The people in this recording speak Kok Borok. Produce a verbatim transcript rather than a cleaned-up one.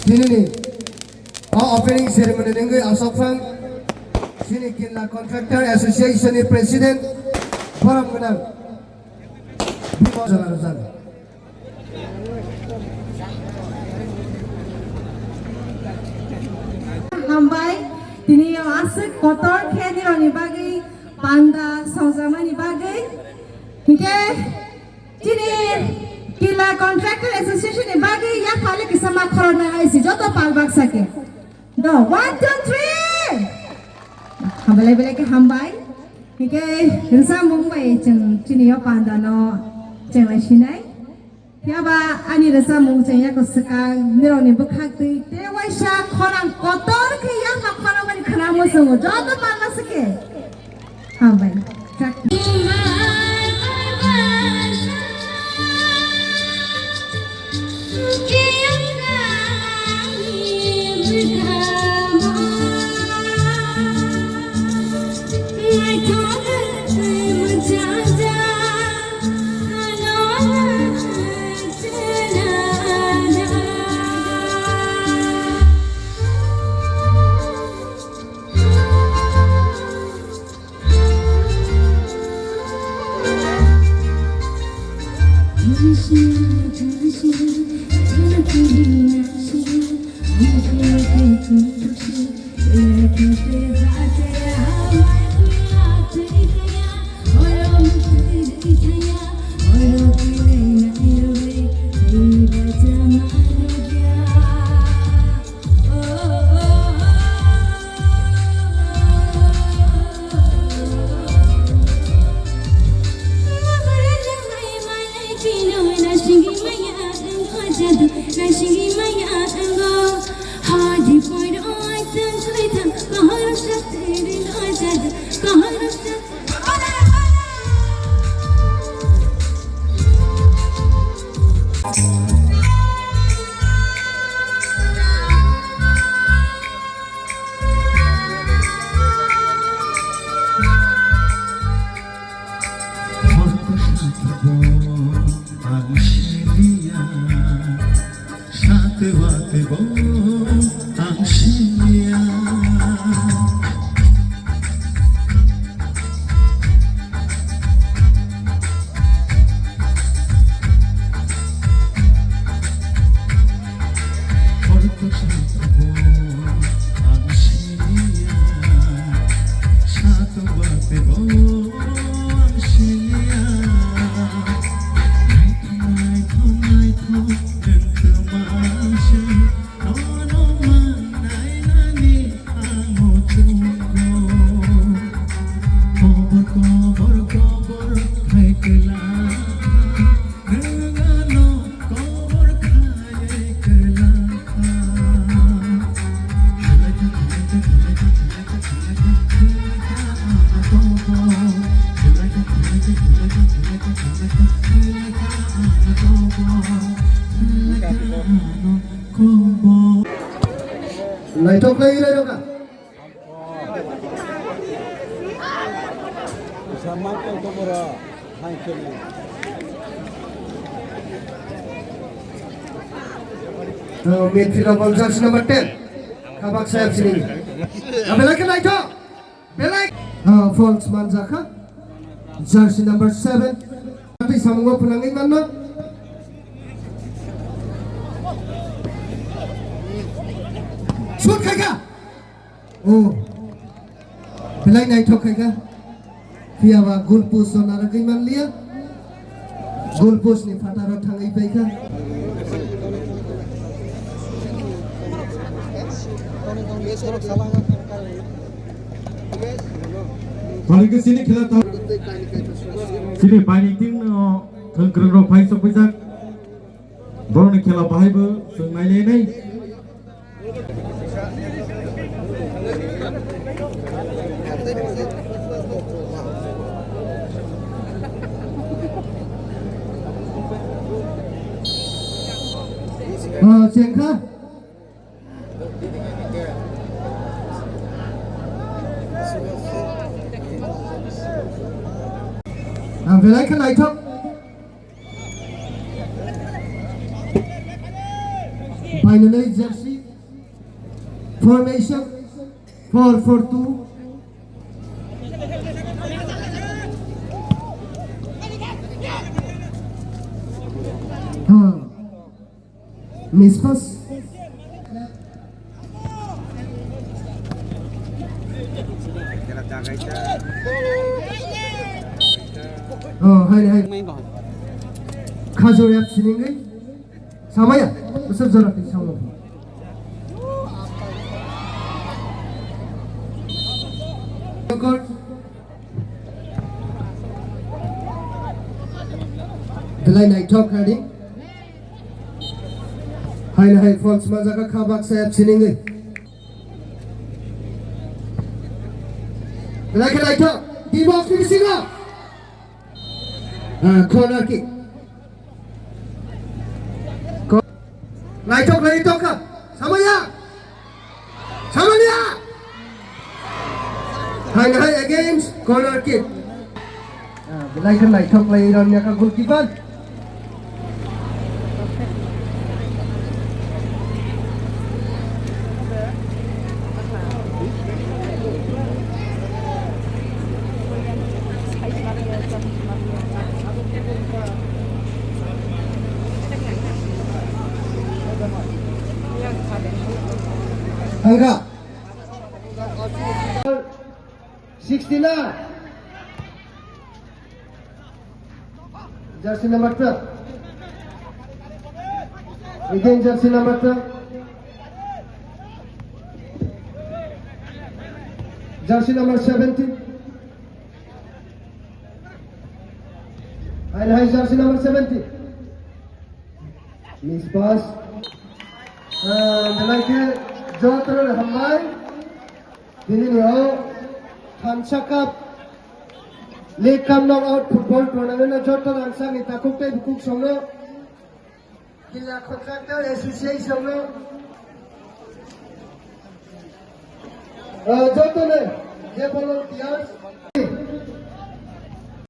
Tinini o opening ceremony ni wngwi asokphang chini Kinla Contractor Association ni President borom gwnang Bima Jala Rajang. Hambai, tini o aswk kotor khe nirokni bagwi panda songjakmani bagwi. Hinkhe chini Kinla Contractor Association ni bagwi yaphale kisa ma khoroknai hai se joto pal baksa khe. Do, one, two, three. Hambai lai belai khe hambai. Hinkhe rwchapmung bai chwng chini o panda no chwng lai sinai. Phiya ba ani rwchapmung chwng yako swkang nirokni bwkhak twi tei waisa khorang kotor khe yapha khorang mani khwna muchungo joto palma se khe. Hambai. Ang siniya, sate wate bo ang siniya. Orto sate bo ang siniya, sate wate bo ang siniya. Naithok, naithok, naithok, nwng kwmang se. Nono mannai nani ang muchungo. Kobor, kobor, kobor khai kwlangkha. Nwng ano kobor khaiwi kwlangkha. Naithok khlai rai rokha. Midfield o ball jersey number ten. Khabak Sayap sini. Belai khe naithok. Belai. Ah, false manjakha. Jersey number seven. Tei samungo phwnangwi manno. Shoot khaikha. Oh. Belai naithok khaikha. Phiya ba goal post o naragwi manliya. Goal post ni phataro thangwi paikha. Phaikhe chini khela ta-, chini baini team no thwng kwrwng rok phai sok paijak. Borokni khela bahai bo chwng nailai nai. Ah, chengkha. Ah, belai khe naithok. Bainani jersey. Formation four four two. Hmm. Miss pass. Oh, hai, hai. Khajur F C ni wngwi. Samaya, usap jora twi samo. Belai naithok khadi. Hai, hai, false manjak kha baksa F C ni wngwi. Belai khe naithok. D box ni bisingo. Ah, corner kick. Ko-, naithok, naithok kha. Samaya. Samaya. Hai, hai, against corner kick. Ah, belai khe naithok lai ranya kha goalkeeper. Angka. Sixty-nine. Jersey number twelve. Again, jersey number twelve. Jersey number seventeen. Hai, hai, jersey number seventeen. Miss pass. Ah, belai khe jotono hambai. Bini ni o Thansa Cup League cum knockout football tournament o joto rangchak ni takhuk tei bukhuk songno, Jila Contractor Association no, ah, joto no je volunteers,